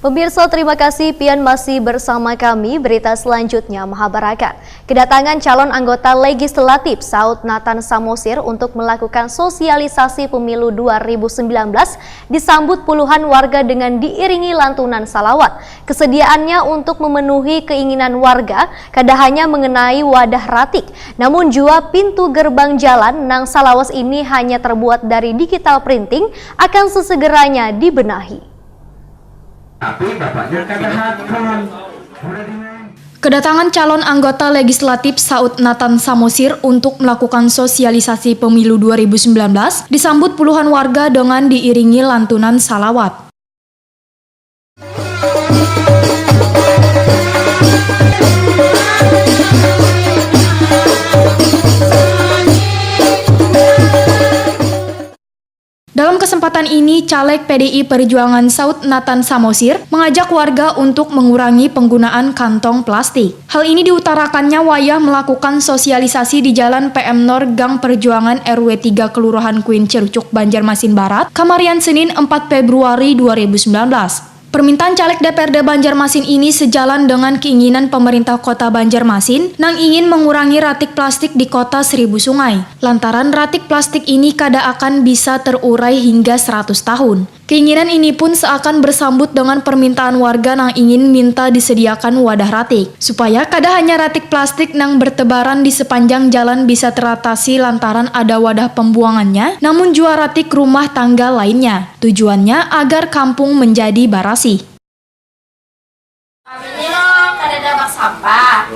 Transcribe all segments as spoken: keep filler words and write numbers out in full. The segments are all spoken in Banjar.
Pemirsa, terima kasih pian masih bersama kami. Berita selanjutnya mahabarakan kedatangan calon anggota legislatif Saud Nathan Samosir untuk melakukan sosialisasi pemilu dua ribu sembilan belas disambut puluhan warga dengan diiringi lantunan salawat. Kesediaannya untuk memenuhi keinginan warga kada hanya mengenai wadah ratik, namun jua pintu gerbang jalan nang salawas ini hanya terbuat dari digital printing akan sesegeranya dibenahi. Tapi bapaknya kada hakun. Udah di Kedatangan calon anggota legislatif Saud Nathan Samosir untuk melakukan sosialisasi pemilu dua ribu sembilan belas disambut puluhan warga dengan diiringi lantunan salawat. Dalam kesempatan ini, Caleg P D I Perjuangan Saud Nathan Samosir mengajak warga untuk mengurangi penggunaan kantong plastik. Hal ini diutarakannya wayah melakukan sosialisasi di Jalan P M Nor, Gang Perjuangan, R W tiga, Kelurahan Kuin Cerucuk, Banjarmasin Barat, kamarian Senin, empat Februari dua ribu sembilan belas. Permintaan caleg D P R D Banjarmasin ini sejalan dengan keinginan pemerintah kota Banjarmasin nang ingin mengurangi ratik plastik di kota Seribu Sungai. Lantaran ratik plastik ini kada akan bisa terurai hingga seratus tahun. Keinginan ini pun seakan bersambut dengan permintaan warga nang ingin minta disediakan wadah ratik, supaya kada hanya ratik plastik nang bertebaran di sepanjang jalan bisa teratasi lantaran ada wadah pembuangannya, namun jua ratik rumah tangga lainnya. Tujuannya agar kampung menjadi barasih. Kami ini loh kadada bak sampah.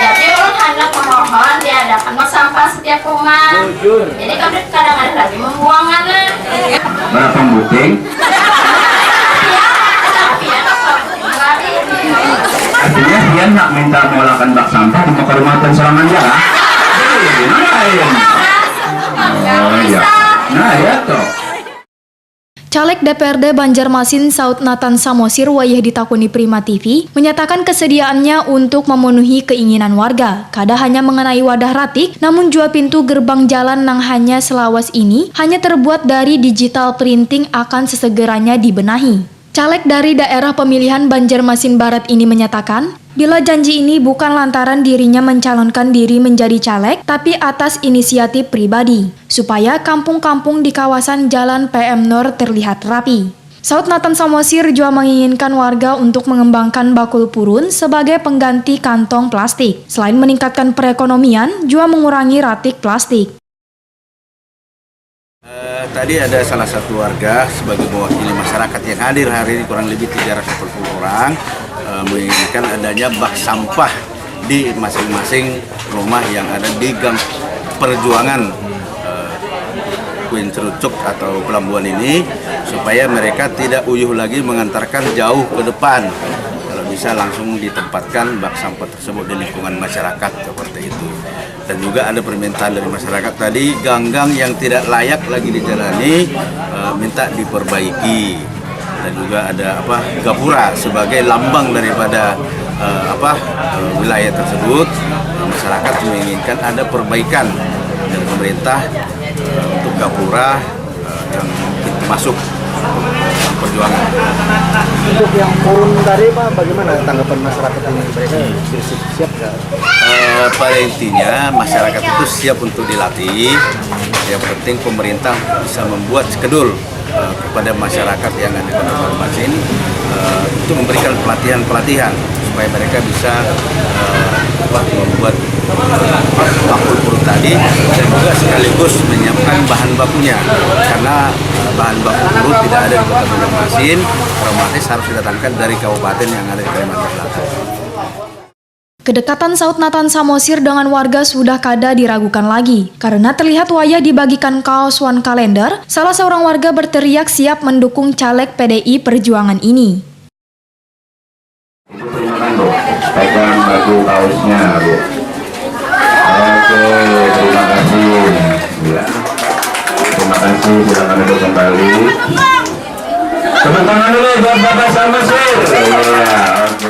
Jadi ulun handak memohon diadakan bak sampah setiap rumah. Jadi kami kadang ada lagi membuangannya. Berapa buting? Artinya pian nak minta mengolahkan bak sampah di muka rumah tuan sorangan ja kah? Nah, oh iya. Nah, ya toh. Caleg D P R D Banjarmasin Saud Nathan Samosir wayah ditakuni Prima T V menyatakan kesediaannya untuk memenuhi keinginan warga, kada hanya mengenai wadah ratik, namun jua pintu gerbang jalan nang hanya selawas ini hanya terbuat dari digital printing akan sesegeranya dibenahi. Caleg dari daerah pemilihan Banjarmasin Barat ini menyatakan, bila janji ini bukan lantaran dirinya mencalonkan diri menjadi caleg, tapi atas inisiatif pribadi, supaya kampung-kampung di kawasan Jalan P M Nor terlihat rapi. Saud Nathan Samosir jua menginginkan warga untuk mengembangkan bakul purun sebagai pengganti kantong plastik. Selain meningkatkan perekonomian, jua mengurangi ratik plastik. Eh, tadi ada salah satu warga sebagai mewakili masyarakat yang hadir hari ini kurang lebih tiga ratus empat puluh orang eh, menginginkan adanya bak sampah di masing-masing rumah yang ada di Gang Perjuangan eh, Kuin Cerucuk atau Pelambuan ini supaya mereka tidak uyuh lagi mengantarkan jauh ke depan kalau bisa langsung ditempatkan bak sampah tersebut di lingkungan masyarakat seperti itu. Dan juga ada permintaan dari masyarakat tadi, ganggang yang tidak layak lagi dijalani eh, minta diperbaiki. Dan juga ada apa gapura sebagai lambang daripada eh, apa eh, wilayah tersebut. Masyarakat menginginkan ada perbaikan dari pemerintah eh, untuk gapura eh, yang pintu masuk perjuangan. Untuk yang purun tadi Pak, bagaimana tanggapan masyarakat ini? Mereka siap nggak? Eh, pada intinya masyarakat itu siap untuk dilatih. Yang penting pemerintah bisa membuat skedul eh, kepada masyarakat yang ada di Banjarmasin eh, untuk memberikan pelatihan-pelatihan supaya mereka bisa eh, apa, membuat eh, apa, bakul purun tadi dan juga sekaligus menyiapkan bahan bakunya karena eh, bahan baku purun tidak ada di Kota Banjarmasin, otomatis harus didatangkan dari kabupaten yang ada di Kalimantan Selatan. Kedekatan Saud Nathan Samosir dengan warga sudah kada diragukan lagi, karena terlihat wayah dibagikan kaos wan kalender, salah seorang warga berteriak siap mendukung caleg P D I Perjuangan ini. Itu terima kan, Bu? Pegang baju kaosnya, Bu. Oke, terima kasih. Ya. Terima kasih, silakan duduk kembali. Tepuk tangan dulu buat Bapak Samosir. Iya, oke.